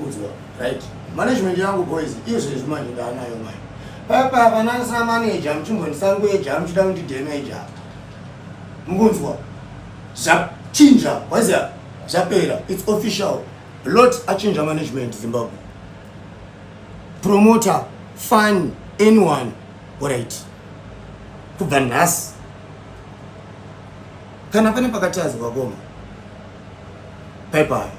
Mukudzwa, right? Management yangu, boys, izvezvi manje ndaanayo mai. Papa vananisa manager muchimbondisangweja, muchida kundidhemeja. Mukunzwa? Zvachinja, waiziya? Zvapera. It's official. Lot achinja management, Zimbabwe. Promoter, fan, anyone. Alright. Kubva nhasi. Kana pane pakatadzwa koma. Bye bye.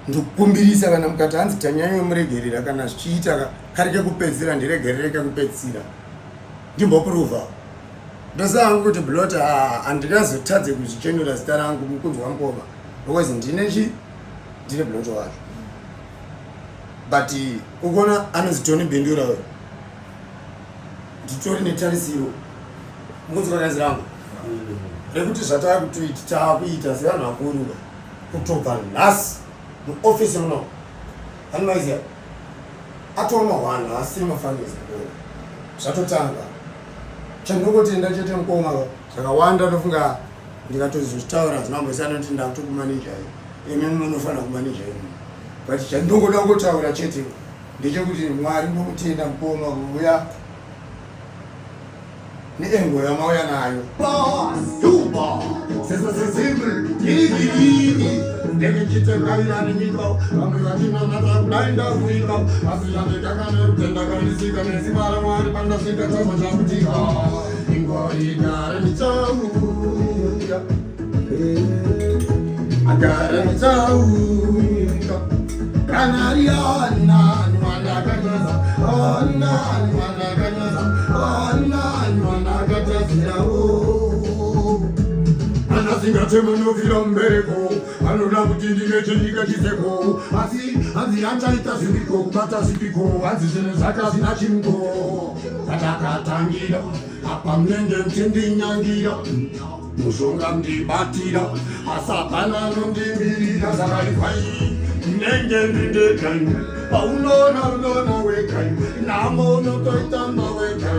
Ndikukumbirisa, kana mukati hanzi tanyanyomuregerera, kana zvichiita kari kekupedzisira, ndiregerere kekupedzisira, ndimboprova. Ndoziva hangu kuti Blot handingazotadze kuzvichenura zita rangu, mukunzwa mukoma, because ndine chi ndine Blot wacho. But ukuona anonzi Tony Bindura uyo, nditori netarisiro, mukunzwa kazi rangu, rekuti zvataakutoita, taakuita sevanhu vakuru. Kutobva nhasi muofisi muno, anomaiziva atova mahwana, asiri mafanisi mukoma. Zvatotanga. Chandinongotenda chete mukoma, zvakawanda ndofunga ndikatozozvitaura zvinamboisa noti ndakutokumaneja, imi munofanira kumaneja imi. But chandinongoda kungotaura chete ndechekuti Mwari ndomutenda mukoma kuuya neengo yamauya nayo. Yuba ndechitekaira nenyika, vamwe vachinanata kudai ndakuika, asi zvandikakanekutenda kanisika nesimba raMwari pandasvika chazvo chakutika ingorigare ndichauya, agara ndichauya. Kana rianani wandakanyasa, anani wandakanyasa, anani wandakatadzirawo. Anasingatemunofira mubereko anoda kuti ndine chenyika chiseko, asi hanzi achaita zvipiko, kubata zvipiko, hanzi zvinhu zvakazvina chimbo patakatangira apa. Munenge muchindinyangira mushonga, mundibatira, asi hapana anondimirira. Zvakaivai ndinenge ndindega, paunoona unoona wega, nhamo unotoitamba wega.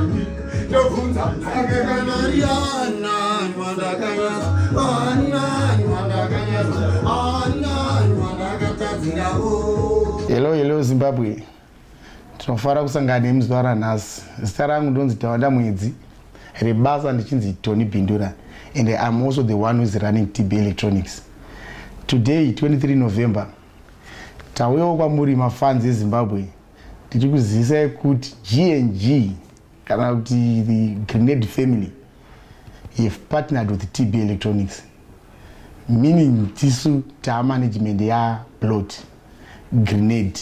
Ndobvunza ake, kana rianani wandakanyasa, anani wandakanyasa, anani wandakatadzirawo. Hello, hello Zimbabwe, tinofara kusangana nemuzuva ranhasi. Zita rangu ndonzi Tawanda Mwedzi, rebasa ndichinzi Tony Bindura, and I'm also the one who is running TB Electronics. Today, 23 November, tauyawo kwamuri mafans eZimbabwe tichikuzivisai kuti GNG, kana kuti the Grenade family, have partnered with TB Electronics, meaning tisu taamanagement yaBlot Grenade.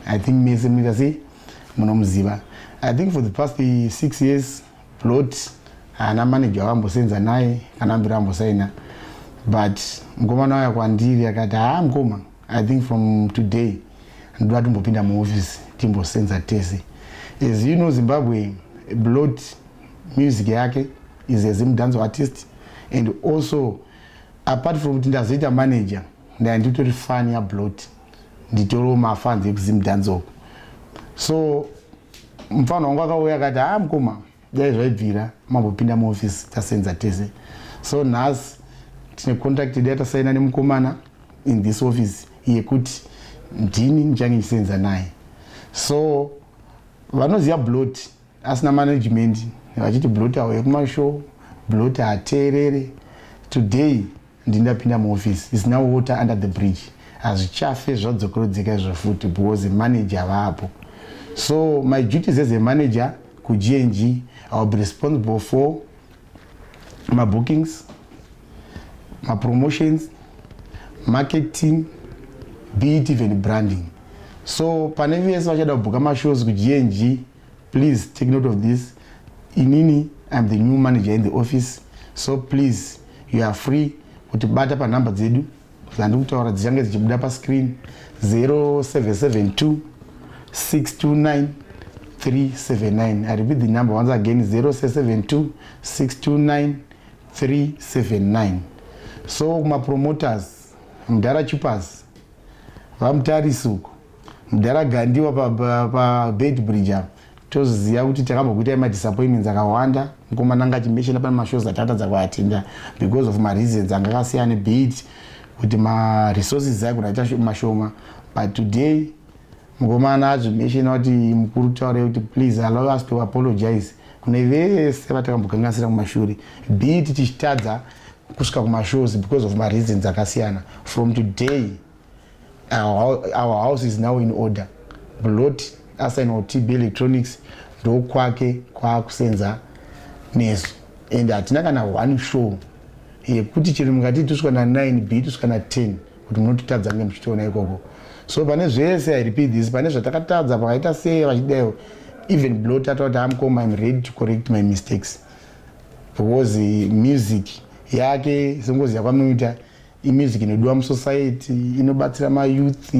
I think mese munoita sei, munomuziva. I think for the past 6 years Blot haana manager wakambosenza naye kana ambiri ambosaina. But mukomana waya kwandiri akati, "Haa mukoma, I think from today ndoda timbopinda muoffice timbosenza tese." As you know, Zimbabwe, Blot music yake is a Zimdancehall artist, and also apart from kuti ndazoita manager, ndaya nditori fan yaBlot, nditoriwo mafans ekuZimdancehall. So mufana wangu akauya akati, "Haa mukoma, dai zvaibvira mambopinda muofisi tasenza tese." So nhasi tine contract yedu yatasaina nemukomana in this office yekuti ndini ndichange ndichisenza naye. So vanoziva Blot asina management vachiti Blot auye kumashow, Blot hateerere, today ndindapinda muoffice. Is now water under the bridge, hazvichafe zvadzokorodzeka izvo futi because manager vapo. So my duties as a manager kuGNG, I will be responsible for mabookings, mapromotions, marketing, be it even branding. So pane vese vachada kubhuka mashows kuGNG, please take note of this. Inini I'm the new manager in the office, so please, you are free kuti bata panhamba dzedu dzandiri kutaura dzichange dzichibuda pascreen, 0772 629 379. I repeat the number once again, 0772 629 379. So kumapromoters, mudhara Chupas, vaMutarisi uko, mudhara Gandiwa paBeitbridge apa, toziva kuti takambokuitai madisappointments akawanda. Mukomana anga achimeshena pane mashows atatadza kuatenda because of mareasons anga akasiyana, be it kuti maresources aigona aita mashoma. But today mukomana azvimentiona kuti mukuru taurei kuti please allow us to apologize kune vese vatakambokanganisira kumashure, be it tichitadza kusvika kumashows because of mareasons akasiyana. From today our house is now in order. Blot asainwa TB Electronics, ndokwake kwaakusenza nesu, and hatina kana one show yekuti chero mukati tosvika na9 b tosvika na10 kuti munototadza kunge muchitoona ikoko. So pane zvese, I repeat this, pane zvatakatadza pakaita sei vachidaiwo, even Blot atakuti, "Amukoma, I'm ready to correct my mistakes," because music yake, sengoziva kwamunoita, imusic inodiwa musociety, inobatsira mayouth,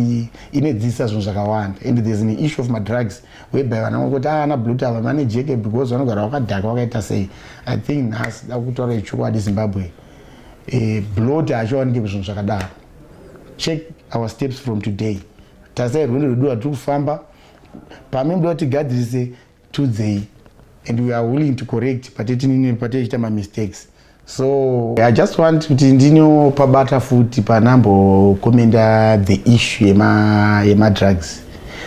inodzidzisa zvinhu zvakawanda. And there's an issue of madrugs whereby vana vakuti ana Blot ava vane jeke because vanogara vakadhaka, vakaita sei. I think nhasi da kutaura ichokwadi, Zimbabwe, Blot haachiwanike kuzvinhu zvakadaro. Check our steps from today. Tasai rwendo rwedu rwatiri kufamba. Pamwe muda kuti tigadzirise, tudzei, and we are willing to correct patetichiita mamistakes. So I just want kuti ndinopabata futi panambokomenda the issue yemadrugs.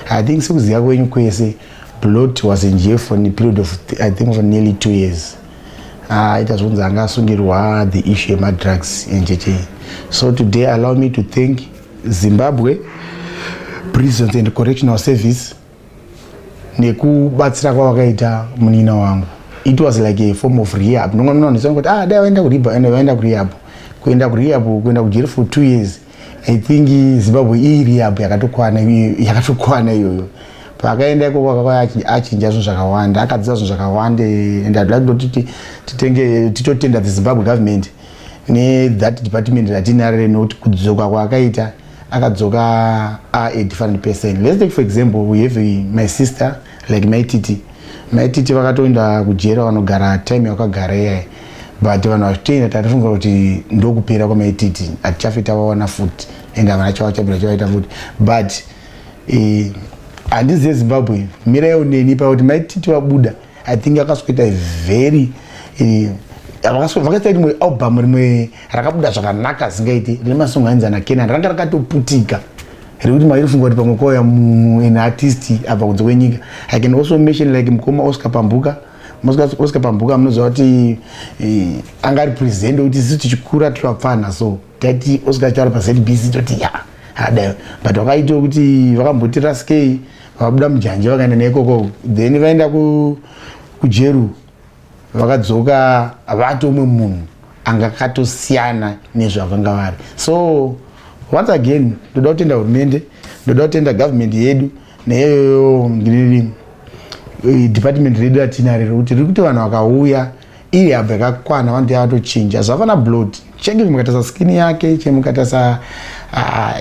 I think sekuziva kwenyu kwese, Blot was in jail for a period of, I think, for nearly 2 years. Aita zvokunzi anga asungirwa the issue yemadrugs njeche. So today allow me to thank Zimbabwe Prisons and Correctional Service nekubatsira kwavakaita munina wangu. It was like a form of rehab. Nonga kuti, ah, dai vaenda kurehab, and vaenda kurehab, kuenda kurehab, kuenda kujeri for 2 years, I think Zimbabwe ii rehab yakatokwana, yakatokwana iyoyo. Paakaenda ikoko akauya achinja zvinhu zvakawanda, akadzidza zvinhu zvakawanda, and I'd like kuti titenge titotenda the Zimbabwe government nethat department ratinaro, nekuti kudzoka kwaakaita, akadzoka a different person. Let's take for example, we have my sister, like Maititi. Maititi vakatoenda kujera, vanogara time yakagara iyai, but vanhu vachitoenda tatifunga kuti ndokupera kwaMaititi, hatichafi tavaona futi and havana chavachabvira chavaita futi. But handizive, Zimbabwe, miraiwo neni pakuti Maititi vabuda, I think akasweta very vakaita rimwe album rimwe rakabuda zvakanaka zingaiti, rine masongo ainzi anaKenan, ranga rakatoputika rekuti mairifunga kuti pamwe kwauya an artist abva kunze kwenyika. I can also mention like mukoma Oscar Pambuka. Oscar Pambuka, munoziva kuti anga represent kuti isusu tichikura tiri vapfana, so taiti Oscar taura paZBC toti ya adayo, but vakaitawo kuti vakamboti raskei, vakabuda mujanja, vakaenda neikoko, then vaenda kujeru, vakadzoka vatomwe munhu anga akatosiyana nezvavanga vari. So once again ndoda kutenda hurumende, ndoda kutenda government yedu neiyoyo department redu ratinaro, rekuti riri kuti vanhu vakauya iri habva yakakwana, vanoti yatochinja zvafana. Blot chenge mukatarisa skin yake, che mukatarisa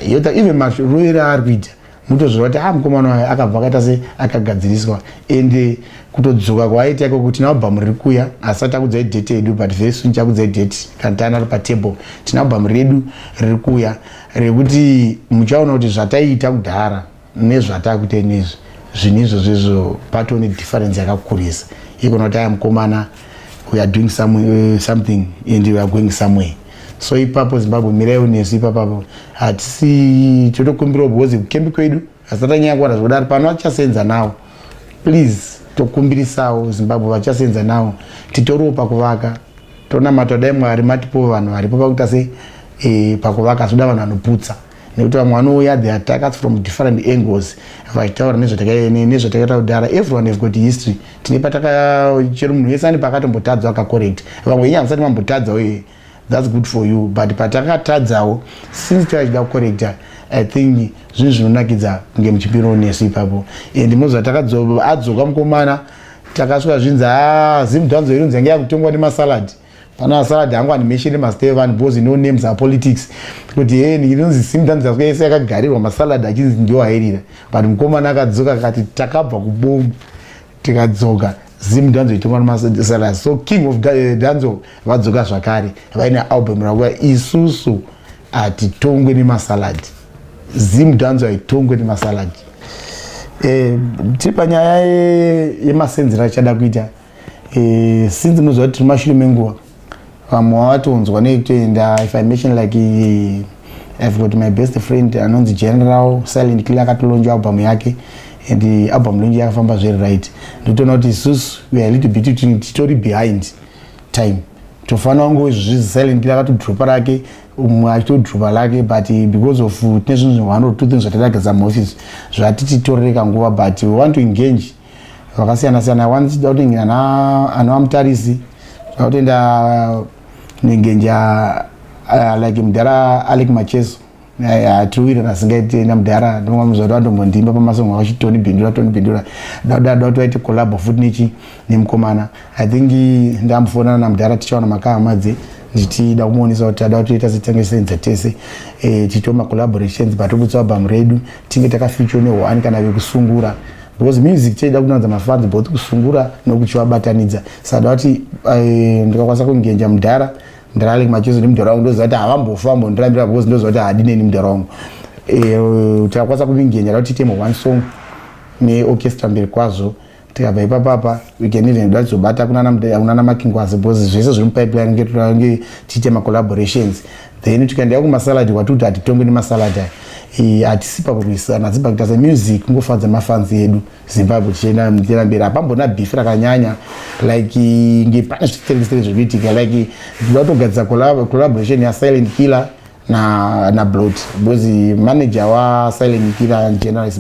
yota, even marovero aari kuita, mutozviva kuti a mukomana wayo akabva akaita se akagadziriswa. Ende kutodzoka kwaaita ikoko, tina album riri kuya, asati akudzai date yedu, but very soon chakudzai date kana taanaro patable. Tina album redu riri kuya rekuti muchaona kuti zvataiita kudhara nezvatakuita inezvi, zvinhu izvozvo izvo patoo nedifference yakakurisa. Ikona kuti aya mukomana, we are doing something and we are going somewhere. So ipapo, Zimbabwe, miraiwo nesu ipapapo. Hatisi totokumbirawo because kukembi kwedu hasati anyanya kuwana zvekudaro. Pano vachasenza nawo, please, tokumbirisawo Zimbabwe vachasenza nawo, titoriwo pakuvaka. Tonamata dai Mwari matipowo vanhu varipo pakuita sei pakuvaka. Zvoda vanhu vanoputsa, nekuti vamwe vanouya, they attack us from different angles vachitaura nezvatakaita kudhara. Everyone have got history. Tine pataka, chero munhu wese ane paakatombotadza akacorrect. Vamwe iye hamusati mambotadza uye that's good for you, but patakatadzawo, since tachida kucorrecta, I think zvinhu zvinonakidza kunge muchipirawo nesu ipapo. And moziva adzoka mukomana, takasvika zvinzi a Zimdancehall inonzi yange yakutongwa nemasalad. Pana masalad hangu animentione mazita evanhu because no names are politics, kuti he inonzi Zimdancehall yese yakagarirwa masalad, achinzi ndio airira. But mukomana akadzoka akati takabva kubomu, tikadzoka Zimdancehall itongwa nemasalad. So King of Dancehall vadzoka zvakare vaine album rakuya. Isusu hatitongwe nemasalad, Zimdancehall haitongwe nemasalad. Tiri panyaya yemasenzero achada kuita, since munoziva kuti tiri mashure menguva, vamwe vavatonzwa nekutoenda. If I mention like I've got my best friend anonzi General Silent Killer, akatolauncha album yake and album launch yakafamba very right. Ndotoona kuti isusu we are a little bit titori behind time. Tofanira kungo izvozvi Silent Killer akatodropa rake, umwe achitodropa lake, but because of tine zvinhu one or two things zvatadagadzisa muoffice zvatititorere kanguva, but we want to engage vakasiyana siyana. Wanida kuti anova mutarisi, toda kutoenda nengenja like mudhara Alec Macheso. Hatiwirirana singaite namudhara. Ndinonga kuti vandombondimba pamasongo akachitoni Bindura, Tony Bindura. Da kuti vaite collabo futi nechi nemukomana. I think ndambofonana namudhara, tichaona makahamadze, ndichida kumuonesa kuti tada kutoita setange senza tese, tiite macollaborations, but tobudisa album redu tinge takafeature neone kana vekusungura, because music chaida kunanza mafans both kusungura nokuchivabatanidza. Saka da kuti ndikakwanisa kungenja mudhara, mudhara Alec Macheso nemudhara wangu, ndoziva kuti havambofa vambondirambira because ndoziva kuti hadineni mudhara wangu. Tikakwanisa kuvingenja, da kuti tiite one song neorchestra mberi kwazvo. Tikabva ipapapa, we can even da tizobata kunana Makingwazi, because zvese zviri mupipeline nge tiite macollaborations. Then tikaendea kumasaladi, kwati kuti hatitongwe nemasaladi aya, hatisi pakurwisana, hatisi pakuita semusic, kungofadza mafans edu Zimbabwe. Tichienda mberi, hapambona beef rakanyanya like nge pane zviterekesere zviri kuitika. Like toda kutogadzisa collaboration yaSilent Killer na Blot, because manager waSilent Killer General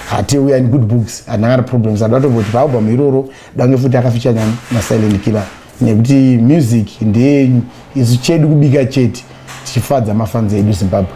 hati we are in good books, hatina problems. Ada kutomboti paalbum iroro dange futi akafeature naSilent Killer, nekuti music ndeyenyu, isu chedu kubika chete, tichifadza mafans edu Zimbabwe.